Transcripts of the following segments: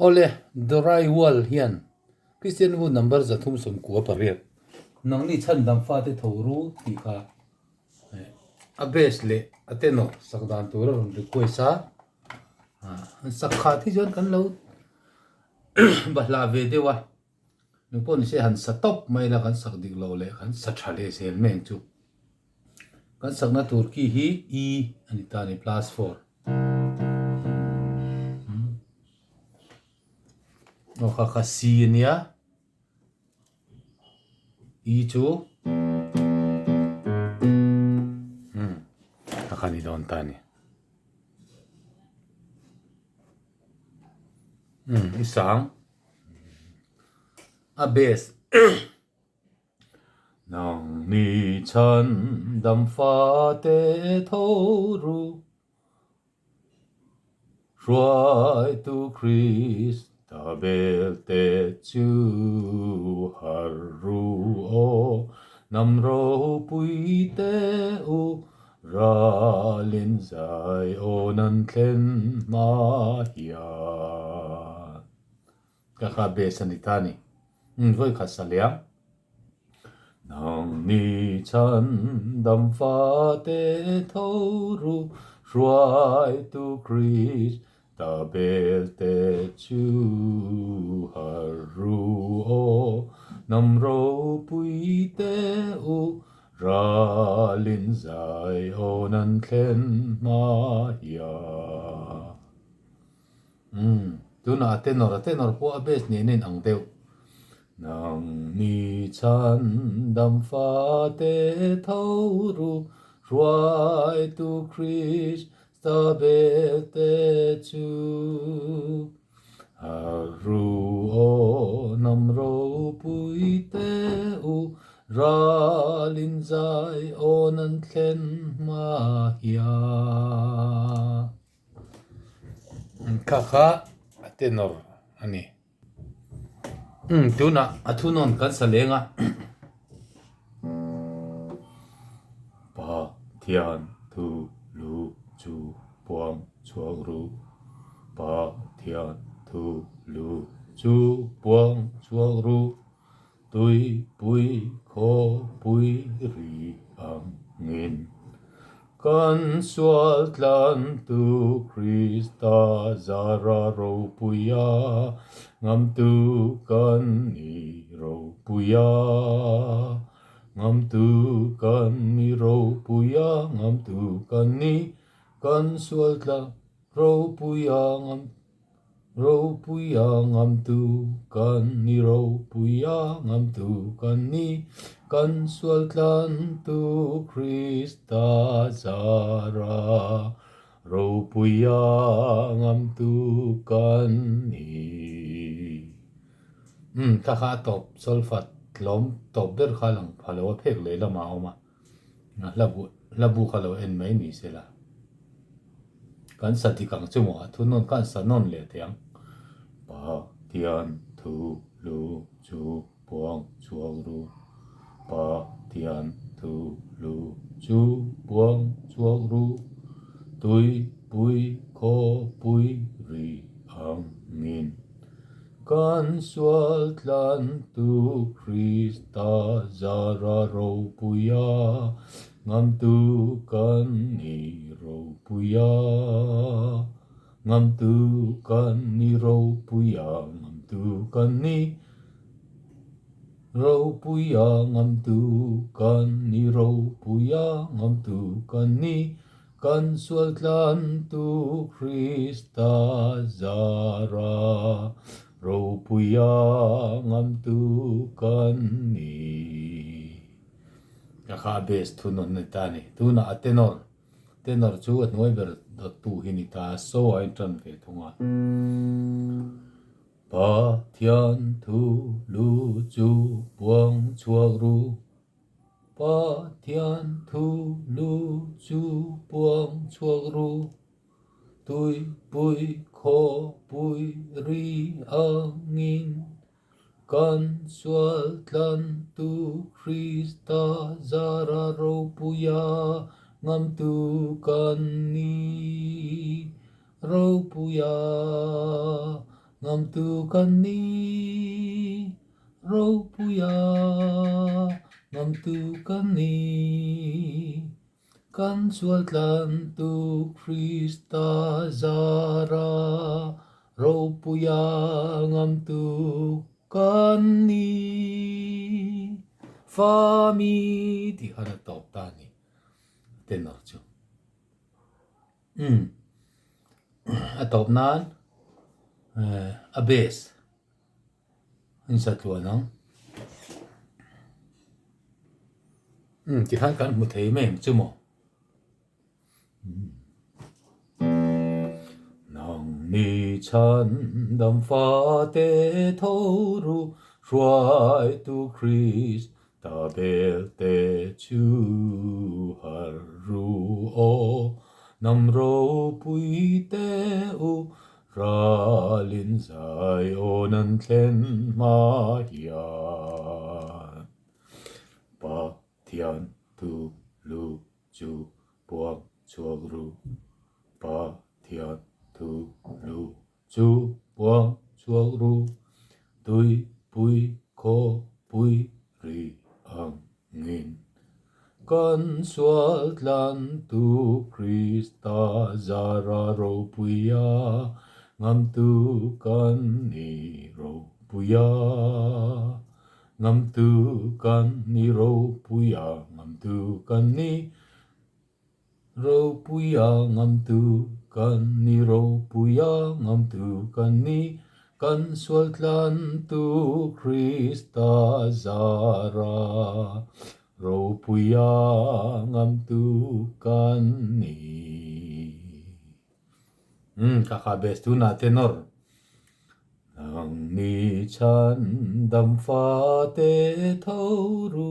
Awle, Dorai Wall hian Kristian bu number 398, Nangni chhandam fate tho ru tih kha a base leh a tenor sak dan tur a rawn request a. Sak khat hi chuan kan lo bahlah ve deuh a, nang pawh nise han sa tawp mai la kan sak dik loh leh kan sa tha leh zel mai ang chu. Kan sakna tur ki hi E a ni ta a ni, plus 4. Aw kha kha C a nia, E chu kha kha ni dawn ta a ni. I sang a bass. Nang ni chhan dam fate tho ru, Hruaitu Krista belte chu har ru aw, Hnam ropui te u ralin zai aw nan thlen hma hian. Ka kha base a ni ta ni. Umm vawi khat sa liam. Nang ni chhan dam fate tho ru hruaitu Krista belte chu har ru aw hnam ropui te u ralin zai aw nan thlen hma hian. Umm, tunah a tenor, a tenor pawh a base nen a inang deuh. Nang ni chhan dam fate tho ru, hruaitu Krista belte chu. Har ru aw hnam ropui te u, ralin zai aw nan thlen hma hian. Kha kha a tenor a ni. Umm tunah a thunawn kan sa leng a. Pathian thu lu chu puang chhuak ru. Pathian thu lu chu puang chhuak ru. Tuipui khawpui ri angin kan sual tlantu Krista zara ropuia ngamtu kan ni ropuia ngamtu kan ni ropuia ngamtu kan ni kan sual tlan ropuia ngam Ropuia ngamtu kan ni Ropuia ngamtu kan ni Kan sual tlantu Krista zara Ropuia ngamtu kan ni. Umm thla kha a tawp solfa tlawm tawp ber kha lang pha lo a phek leh lamah a awm a. Hla bu kha lo en mai ni sela. Kan sa dik ang chu maw? A thu nawn khan sa nawn leh teh ang. Pathian thu lu chu puang chhuak ru. Pathian thu lu chu puang chhuak ru. Tuipui khawpui ri angin. Kan sual tlantu Krista zara ropuia, ngamtu kan ni ropuia. Ngamtu kan ni ropuia, ngamtu kan ni ropuia, ngamtu kan ni ropuia, ngamtu kan ni Kan sual tlantu Krista zara ropuia ngamtu kan ni. Ka kha a bass thu nawn a ni ta a ni. Tunah a tenor, tenor chu a hnuai ber dawttu hi a ni ta a, so a intan ve thung a. Pathian thu lu chu puang chhuak ru. Pathian thu lu chu puang chhuak ru, Tuipui khawpui ri angin, Kan sual tlantu Krista zara ropuia ngamtu kan ni. Ropuia. Ngam. ngamtu kan ni Ropuia ngamtu kan ni Kan sual tlantu Krista zara Ropuia ngamtu kan ni Fami tih khan a tawp ta a ni tenor chu. Umm a tawp nan a base a insa tluan ang. Umm tikhan kan hmu thei mai ang chu maw. Nang ni chhan dam fa te tho ru hruaitu Krist Ta bel te chu har ru aw, Nam ropui te u ralin zai aw nan thlen hma hian. Pathian thu lu chu puang chhuak ru, Pathian thu lu Chu puang chhuak ru tuipui khawpui ri angin. Kan sual tlantu Krista zara ropuia ngamtu kan ni ropuia. Ngamtu kan ni ropuia ngamtu kan ni Ropuia ngamtu kan ni Ropuia ngamtu kan ni Kan sual tlantu Krista zara Ropuia ngamtu kan ni. Umm ka kha bes tunah tenor Nang ni chhan dam fate tho ru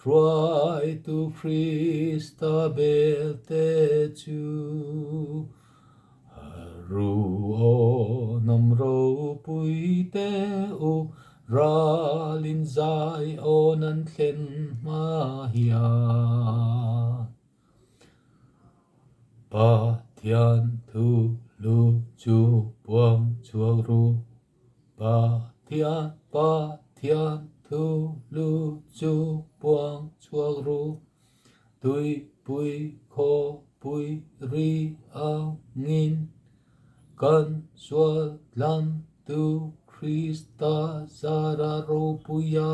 hruaitu Krista bel te chu Har ru aw hnam ropui te u ralin zai aw nan thlen hma hian. Pathian thu lu chu puang chhuak ru. Pathian, Pathian thu lu chu puang chhuak ru. Tuipui khawpui ri angin kan sual tlantu Krista zara ropuia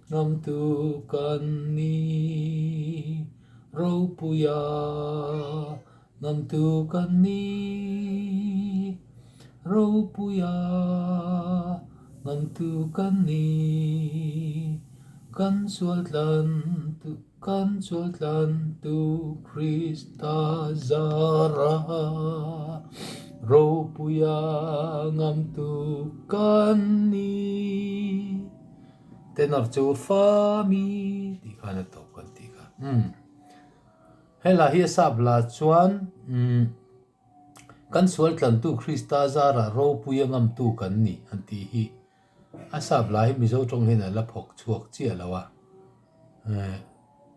ngamtu kan ni. Ropuia ngamtu kan ni. Ropuia ngamtu kan ni. Kan sual tlantu kan sual tlantu Krista zara Ropuia ngamtu kan ni. Tenor chu fa mi tih khan a tawp kan tih kha. Umm. Helai hi a sap la chuan umm kan sual tlantu Krista zarah ropui a ngamtu kan ni an tih hi a sap la hi Mizo tawng hian a la phawk chhuak chiah lo a.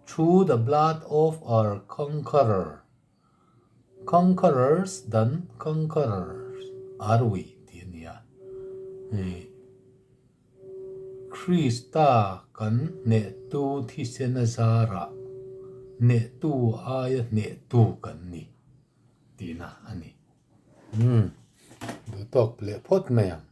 Through the blood of our conqueror, conquerors than conquerors are we tih a ni a. Krista kan hnehtu thisen a zarah hnehtu aia hnehtu kan ni tihna a ni. Umm, duhtawk leh phawt mai ang.